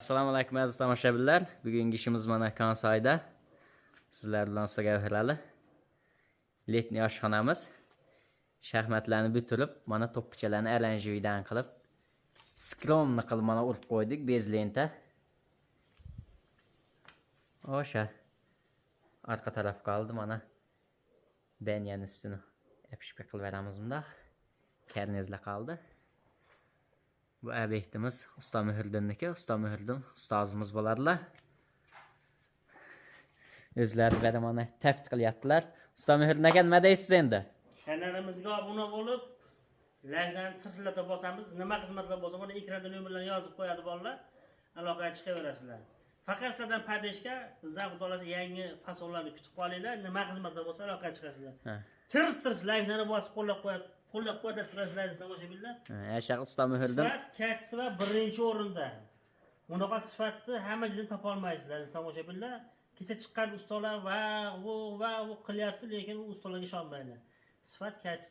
Assalomu alaykum, aziz tomoshabinlar. Bugungi ishimiz mana Konsoyda. Sizlar bilan usta Gavharali. Летний oshxonamiz. Shaxmatlarni bitirib, mana to'ppichalarni оранжевый dan qilib, скромно qilib mana urib qo'ydik без лента. O'sha orqa taraf qoldi mana. Баня ni ustini обшивка qilib beramiz bundoq. Karnizlar qoldi. Bu obyektimiz usta Muhriddinniki. Usta Muhriddin ustozimiz bo'ladilar. O'zlari bari mana taft qilyaptilar. Usta Muhriddin aka, nima deysiz endi? Kanalimizga obuna bo'lib, layklarni tirsillatib bosamiz. Nima xizmatlar bo'lsa, mana ekranda nomerlarni yozib qo'yadi bolalar. Aloqaga chiqaverasizlar. Faqat sizlardan поддержка, bizdan xudo xohlasa yangi fasonlarni kutib qolinglar. Nima xizmatlar bo'lsa, aloqaga chiqasizlar. Tirs tirs layklarni bosib qo'llab-quvvat, qo'llab-quvvatlab turasizlar, aziz tomoshabinlar. Ha, usta Muhriddin. Sifat, качество birinchi o'rinda. Bunaqa sifatni hamma yerdan topa olmaysizlar, aziz tomoshabinlar. Kecha chiqqan ustalar va u qilyapti, lekin u ustalarga ishonmanglar. Sifat, качество.